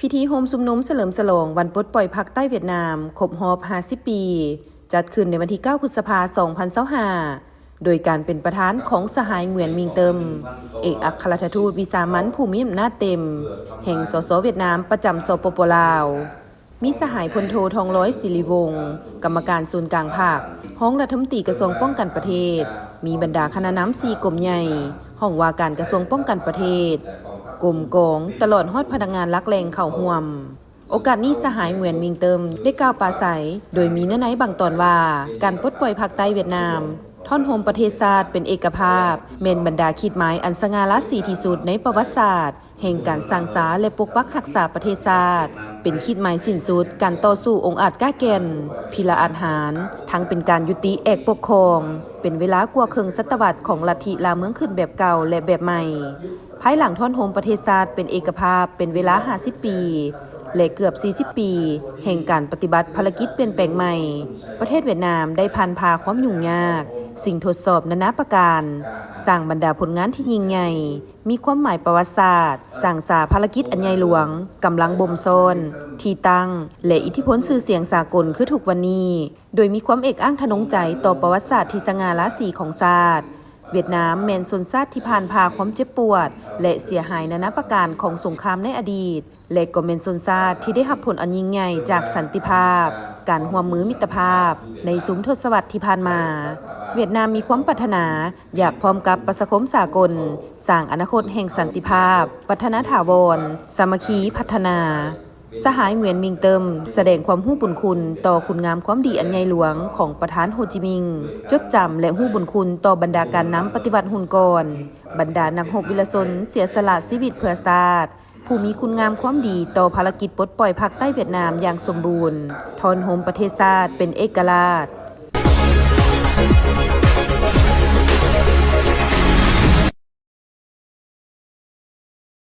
ພິທີໂຮມຊຸມນຸມສະເຫຼີມສະຫຼອງວັນປົດປ່ອຍພາກໃຕ້ຫວຽດນາມຄົບຮອບຫ້າສິບປີ ຈັດຂຶ້ນໃນວັນທີເກົ້າ ພຶດສະພາ ສອງພັນຊາວຫ້າ ໂດຍການເປັນປະທານຂອງສະຫາຍ ຫງວຽນ ມິງເຕີມ ເອກອັກຄະລັດຖະທູດວິສາມັນຜູ້ມີອຳນາດເຕັມ ແຫ່ງ ສສ ຫວຽດນາມ ປະຈຳ ສປປ ລາວ, ມີສະຫາຍ ພົນໂທ ທອງລອຍ ສິລິວົງ ກຳມະການສູນກາງພັກ, ຮອງລັດຖະມົນຕີກະຊວງປ້ອງກັນປະເທດ, ມີບັນດາຄະນະນຳສີ່ກົມໃຫຍ່, ຫ້ອງວ່າການກະຊວງປ້ອງກັນປະເທດ, ກົມກອງ, ຕະຫຼອດຮອດພະນັກງານຫຼັກແຫຼ່ງເຂົ້າຮ່ວມ. ໂອກາດນີ້ ສະຫາຍ ຫງວຽນ ມິງເຕີມ ໄດ້ກ່າວປາໄສ ໂດຍມີເນື້ອໃນບາງຕອນວ່າ ການປົດປ່ອຍພາກໃຕ້ຫວຽດນາມ, ທ້ອນໂຮມປະເທດຊາດເປັນເອກະພາບ ແມ່ນບັນດາຂີດໝາຍອັນສະຫງ່າລາສີທີ່ສຸດໃນປະຫວັດສາດ ແຫ່ງການສ້າງສາ ແລະ ປົກປັກຮັກສາປະເທດຊາດ, ເປັນຂີດໝາຍສິ້ນສຸດການຕໍ່ສູ້ອົງອາດກ້າແກ່ນ, ພິລະອາດຫານ, ທັງເປັນການຍຸຕິແອກປົກຄອງ ເປັນເວລາກວ່າເຄິ່ງສັດຕະວັດຂອງລັດທິລ່າເມືອງຂຶ້ນແບບເກົ່າ ແລະ ແບບໃໝ່. ພາຍຫຼັງທ້ອນໂຮມປະເທດຊາດເປັນເອກະພາບເປັນເວລາຫ້າສິບປີ ແລະ ເກືອບສີ່ສິບປີ ແຫ່ງການປະຕິບັດພາລະກິດປ່ຽນແປງໃໝ່, ປະເທດຫວຽດນາມໄດ້ຜ່ານຜ່າຄວາມຫຍຸ້ງຍາກ, ສິ່ງທົດສອບນານາປະການ, ສ້າງບັນດາຜົນງານທີ່ຍິ່ງໃຫຍ່, ມີຄວາມໝາຍປະຫວັດສາດ, ສ້າງສາພາລະກິດອັນໃຫຍ່ຫຼວງ, ກຳລັງບົ່ມຊ້ອນ, ທີ່ຕັ້ງ ແລະ ອິດທິພົນຊື່ສຽງສາກົນຄືທຸກວັນນີ້, ໂດຍມີຄວາມເອກອ້າງທະນົງໃຈຕໍ່ປະຫວັດສາດທີ່ສະຫງ່າລາສີຂອງຊາດ. ຫວຽດນາມແມ່ນຊົນຊາດທີ່ຜ່ານຜ່າຄວາມເຈັບປວດ ແລະ ເສຍຫາຍນານາປະການຂອງສົງຄາມໃນອະດີດ ແລະ ກໍແມ່ນຊົນຊາດທີ່ໄດ້ຮັບຜົນອັນຍິ່ງໃຫຍ່ຈາກສັນຕິພາບ, ການຮ່ວມມືມິດຕະພາບໃນຊຸມທົດສະວັດທີ່ຜ່ານມາ. ຫວຽດນາມມີຄວາມປາດຖະໜາຢາກພ້ອມກັບປະຊາຄົມສາກົນ ສ້າງອະນາຄົດແຫ່ງສັນຕິພາບ, ວັດທະນະຖາວອນ, ສາມັກຄີພັດທະນາ. ສະຫາຍ ຫງວຽນ ມິງເຕີມ ສະແດງຄວາມຮູ້ບຸນຄຸນຕໍ່ຄຸນງາມຄວາມດີອັນໃຫຍ່ຫຼວງຂອງປະທານ ໂຮຈິມິງ, ຈົດຈຳ ແລະ ຮູ້ບຸນຄຸນຕໍ່ບັນດາການນຳປະຕິວັດຮຸ່ນກ່ອນ, ບັນດານັກຮົບວິລະຊົນເສຍສະຫຼະຊີວິດເພື່ອຊາດ, ຜູ້ມີຄຸນງາມຄວາມດີຕໍ່ພາລະກິດປົດປ່ອຍພາກໃຕ້ຫວຽດນາມຢ່າງສົມບູນ, ທ້ອນໂຮມປະເທດຊາດເປັນເອກະລາດ,